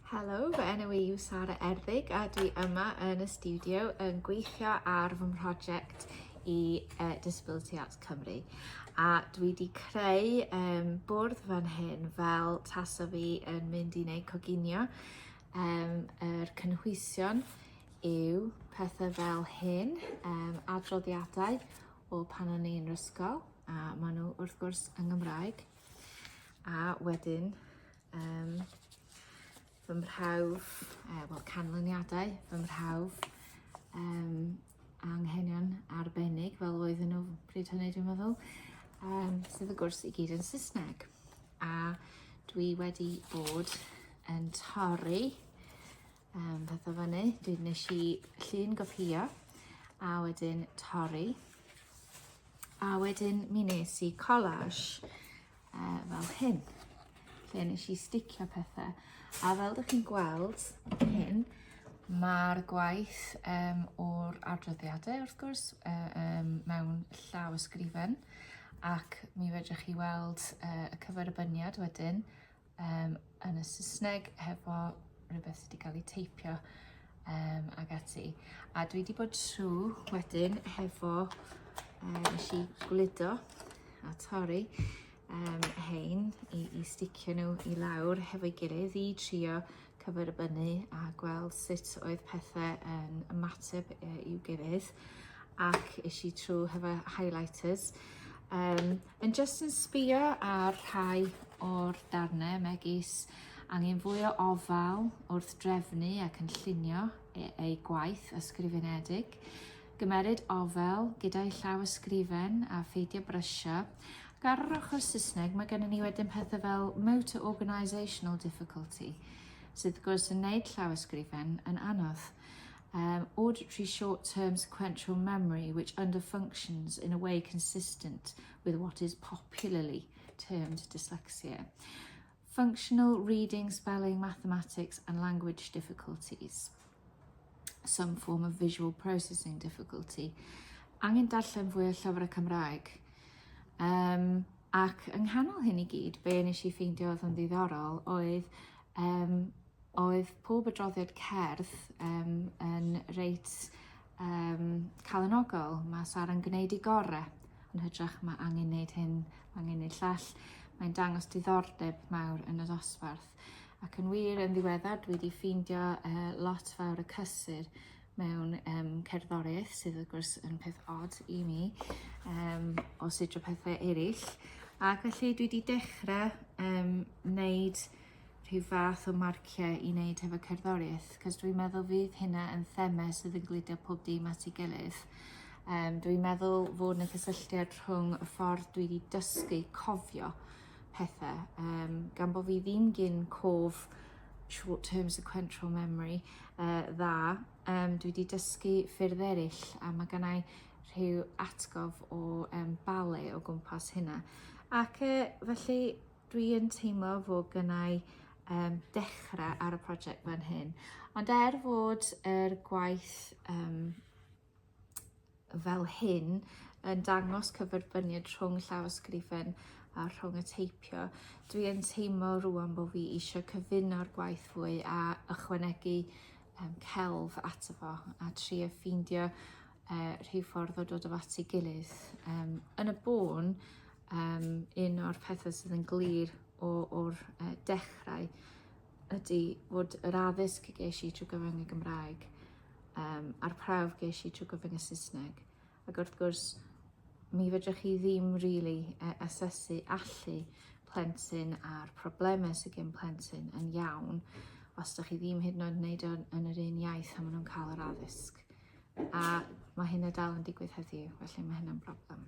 Helo, fy enw i yw Sara Erddig a dwi yma yn y stiwdio yn gweithio ar fy mhroject i uh, Disability Arts Cymru. A dwi wedi creu um, bwrdd fan hyn fel tasa fi yn mynd i wneud coginio. Um, yr cynhwysion yw pethau fel hyn, um, adroddiadau o pan o'n i'n yr ysgol, a maen nhw wrth gwrs yng Nghymraeg. A wedyn um, fy mhrawf, uh, wel canlyniadau fy mhrawf um, anghenion arbennig fel oedden nhw pryd hynny dwi'n meddwl, um, sydd y gwrs i gyd yn Saesneg. A dwi wedi bod yn torri um, pethau fyny. Dwi nes i llun gopio a wedyn torri. A wedyn mi nes i collage uh, fel hyn, lle nes i sticio pethau. A fel ydych chi'n gweld hyn, mae'r gwaith um, o'r adroddiadau wrth gwrs uh, um, mewn llaw ysgrifen ac mi fedrwch chi weld uh, y cyferbyniad wedyn um, yn y Saesneg hefo rhywbeth sydd wedi cael ei teipio um, ag ati. A dwi wedi bod trwy wedyn hefo, um, nes i gludo a torri um, hein i, i sticio nhw i lawr hefo'i gilydd i trio cyferbynnu a gweld sut oedd pethau yn ymateb i'w gilydd ac es i trwy hefo highlighters. Um, Yn jyst yn sbio ar rhai o'r darnau megis angen fwy o ofal wrth drefnu ac yn llunio e, ei gwaith ysgrifenedig, gymeryd ofal gyda'i llaw ysgrifen a pheidio brysio. Ac ar yr ochr Saesneg mae gennym ni wedyn pethau fel motor organisational difficulty, sydd wrth gwrs yn neud llaw ysgrifen yn anodd. Um, auditory short-term sequential memory which underfunctions in a way consistent with what is popularly termed dyslexia. Functional reading, spelling, mathematics and language difficulties. Some form of visual processing difficulty. Angen darllen fwy o llyfrau Cymraeg. Um, ac yng nghanol hyn i gyd, be nes i ffeindio oedd yn ddiddorol oedd um, Oedd pob adroddiad cerdd um, yn reit um, calonogol. Mae Sara'n gwneud ei gorau. Yn hytrach mae angen gwneud hyn, mae angen gwneud llall. Mae'n dangos diddordeb mawr yn y dosbarth. Ac yn wir, yn ddiweddar, dwi wedi ffeindio uh, lot fawr y cysur mewn um, cerddoriaeth, sydd wrth gwrs yn peth od i mi, um, o sidro pethau eraill. Ac felly dwi wedi dechrau um, wneud rhyw fath o marciau i wneud hefo cerddoriaeth, cos dwi'n meddwl fydd hynna yn thema sydd yn gludo pob dim at ei gilydd. Um, dwi'n meddwl fod yna cysylltiad rhwng y ffordd dwi wedi dysgu cofio pethau, um, gan bod fi ddim gyn cof short-term sequential memory uh, dda, um, dwi wedi dysgu ffyrdd eraill a mae gennau rhyw atgof o um, ballet o gwmpas hynna. Ac uh, felly Dwi yn teimlo fod gynnau um, dechrau ar y prosiect fan hyn. Ond er fod yr gwaith um, fel hyn yn dangos cyferbyniad rhwng llawysgrifen a rhwng y teipio, dwi yn teimlo rwan bod fi eisiau cyfuno'r gwaith fwy a ychwanegu um, celf ato fo a trio ffeindio uh, rhyw ffordd o dod o at ei gilydd. Um, yn y bôn, Um, un o'r pethau sydd yn glir o'r uh, dechrau ydy fod yr addysg ges i trwy gyfrwng y Gymraeg um, a'r prawf ges i trwy gyfrwng y Saesneg. Ac wrth gwrs, mi fedrwch chi ddim really uh, asesu allu plentyn a'r problemau sydd gen plentyn yn iawn os ydych chi ddim hyd yn oed yn gwneud o'n yn yr un iaith a maen nhw'n cael yr addysg. A mae hynna dal yn digwydd heddiw, felly mae hynna'n broblem.